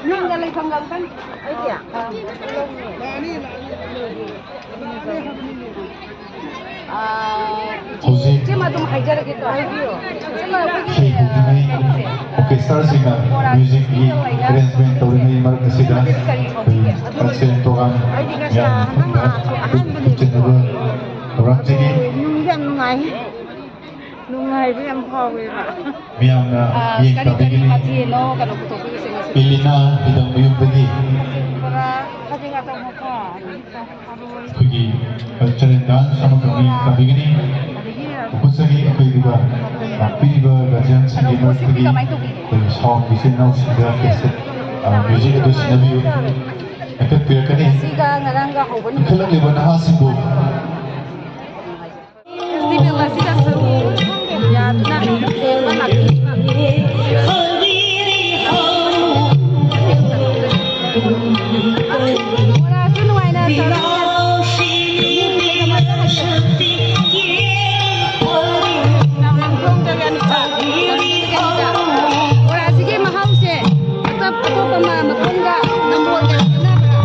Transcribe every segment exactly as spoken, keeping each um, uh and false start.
ꯌꯨꯝꯗ ꯂꯩꯐꯝꯒ ꯑꯝꯇꯪ ꯑꯩꯗꯤ, ꯑꯥ, ꯍꯧꯖꯤꯛ ꯏꯆꯦꯃ ꯑꯗꯨꯝ ꯍꯥꯏꯖꯔꯒꯦꯀꯣ, ꯍꯥꯏꯕꯤꯌꯨ꯫ ꯏꯆꯦꯃ, ꯑꯩꯈꯣꯏꯒꯤ, ꯁꯤ ꯍꯧꯗ꯭ꯔꯤꯉꯩ ꯀꯩꯅꯣꯁꯦ, ꯑꯣꯔꯀꯦꯁꯇ꯭ꯔꯥꯁꯤꯡꯅ ꯕꯣꯔꯥ ꯃ꯭ꯌꯨꯖꯤꯛꯀꯤ ꯐꯦꯁꯇꯤꯚꯦꯜ ꯂꯩꯅ ꯑꯦꯔꯦꯟꯖꯃꯦꯟ ꯇꯧꯔꯤꯉꯩ ꯃꯔꯛ ꯑꯁꯤꯗ ꯀꯔꯤ ꯀꯧꯕꯤꯒꯦ? ꯑꯩꯈꯣꯏ ꯀꯜꯆꯔꯦꯜ ꯄ꯭ꯔꯣꯒ꯭ꯔꯥꯝ ꯑꯩꯗꯤ ꯉꯁꯤ ꯌꯥꯝ ꯑꯍꯥꯟꯕ ꯐꯪꯕ ꯑꯍꯥꯟꯕꯅꯦꯕꯀꯣ꯫ ꯆꯦꯟꯅꯕ ꯄ꯭ꯔꯣꯒ꯭ꯔꯥꯝꯁꯤꯒꯤ ꯅꯨꯡꯗꯤ ꯌꯥꯝ ꯅꯨꯡꯉꯥꯏ꯫ ꯅꯨꯡꯉꯥꯏꯕ ꯌꯥꯝ ꯐꯥꯎꯋꯦꯕ꯫ ꯃꯤꯌꯥꯝꯅ ꯑꯥ, ꯌꯦꯡ ꯀꯔꯤ ꯀꯔꯤ ꯇꯥꯕꯤꯒꯅꯤ꯫ ꯃꯊꯦꯜꯅꯣ ꯀꯩꯅꯣ ꯄꯨꯊꯣꯛꯄꯤꯔꯤꯁꯦ ꯉꯁꯤꯗꯤ? ꯏꯂꯤꯅꯥ ꯍꯤꯗꯝ ꯃꯌꯨꯝꯗꯒꯤ ꯕꯣꯔꯥ, ꯈꯖꯤꯡ ꯑꯇꯥꯎꯕꯀꯣ, ꯑꯗꯒꯤ ꯑꯩꯈꯣꯏꯒꯤ ꯀꯜꯆꯔꯦꯜ ꯗꯥꯟꯁ ꯑꯃꯈꯛ ꯌꯦꯡ ꯇꯥꯕꯤꯒꯅꯤ꯫ ꯑꯗꯒꯤ ꯃꯈꯣꯏꯁꯤꯒꯤ ꯑꯩꯈꯣꯏꯒꯤꯗ ꯂꯥꯛꯄꯤꯔꯤꯕ ꯒꯥꯔꯖꯤꯌꯟꯁꯤꯡꯒꯤ ꯃꯔꯛꯇꯒꯤ ꯀꯃꯥꯏꯅ ꯇꯧꯕꯤꯒꯦ? ꯑꯩꯈꯣꯏꯒꯤ ꯁꯥꯎꯟꯒꯤ ꯏꯆꯤꯟ ꯏꯅꯥꯎꯁꯤꯡꯗ ꯀꯦꯁꯦꯠ, ꯑ, ꯃ꯭ꯌꯨꯖꯤꯛ ꯑꯗꯨ ꯁꯤꯟꯅꯕꯤꯌꯨ꯫ ꯃꯤꯈꯠꯄꯤꯔꯛꯀꯅꯤ꯫ ꯉꯁꯤꯒ ꯉꯔꯥꯡꯒ ꯍꯧꯕ ꯅꯨꯃꯤꯠ ꯏꯟꯈꯠꯂꯛꯂꯤꯕ ꯅꯍꯥꯁꯤꯡꯕꯨ ꯐꯦꯁꯇꯤꯚꯦꯜ ꯑꯁꯤꯗ ꯁꯔꯨꯛ ꯌꯥꯗꯨꯅ ꯌꯦꯡꯕ ꯂꯥꯛꯄꯤꯔꯤꯕ ꯃꯣꯔꯥꯁꯨ ꯅꯨꯡꯉꯥꯏꯅ ꯇꯧꯔꯒ ꯕꯣꯔꯥꯁꯤꯒꯤ ꯃꯍꯥꯎꯁꯦ ꯑꯇꯣꯞ ꯑꯇꯣꯞꯄ ꯃ-, ꯃꯐꯝꯗ ꯅꯝꯕꯣꯜꯒ ꯈꯦꯠꯅꯕ꯭ꯔꯥ?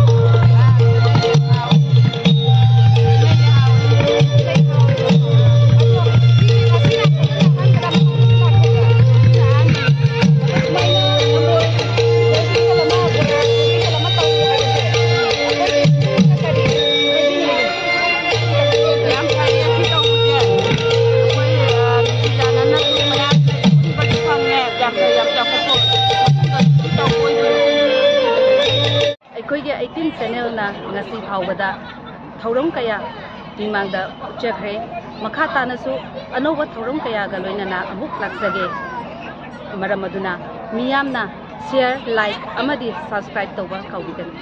ꯌꯥꯝ ꯐꯩꯌꯦ ꯁꯤ ꯇꯧꯕꯁꯦ꯫ ꯑꯩꯈꯣꯏ, ꯑ, ꯅꯨꯡꯁꯤ ꯆꯥꯟꯅꯅ ꯃꯌꯥꯝ ꯄꯨꯟꯕꯁꯨ ꯐꯪꯉꯦ꯫ ꯌꯥꯝ ꯐꯩ, ꯌꯥꯝ ꯆꯥꯎꯈꯠꯄ ꯃꯐꯝꯗ ꯁꯨꯝ ꯇꯧꯕ ꯑꯣꯏꯕꯤꯔꯣ꯫ ꯑꯩꯈꯣꯏꯒꯤ ꯑꯩꯠꯇꯤꯟ ꯆꯦꯅꯦꯜꯅ ꯉꯁꯤ ꯐꯥꯎꯕꯗ ꯊꯧꯔꯝ ꯀꯌꯥ ꯃꯤꯃꯥꯡꯗ ꯎꯠꯆꯈ꯭ꯔꯦ꯫ ꯃꯈꯥ ꯇꯥꯅꯁꯨ ꯑꯅꯧꯕ ꯊꯧꯔꯝ ꯀꯌꯥꯒ ꯂꯣꯏꯅꯅ ꯑꯃꯨꯛ ꯂꯥꯛꯆꯒꯦ꯫ ꯃꯔꯝ ꯑꯗꯨꯅ ꯃꯤꯌꯥꯝꯅ share, like ꯑꯃꯗꯤ subscribe ꯇꯧꯕ ꯀꯥꯎꯕꯤꯒꯅꯨ꯫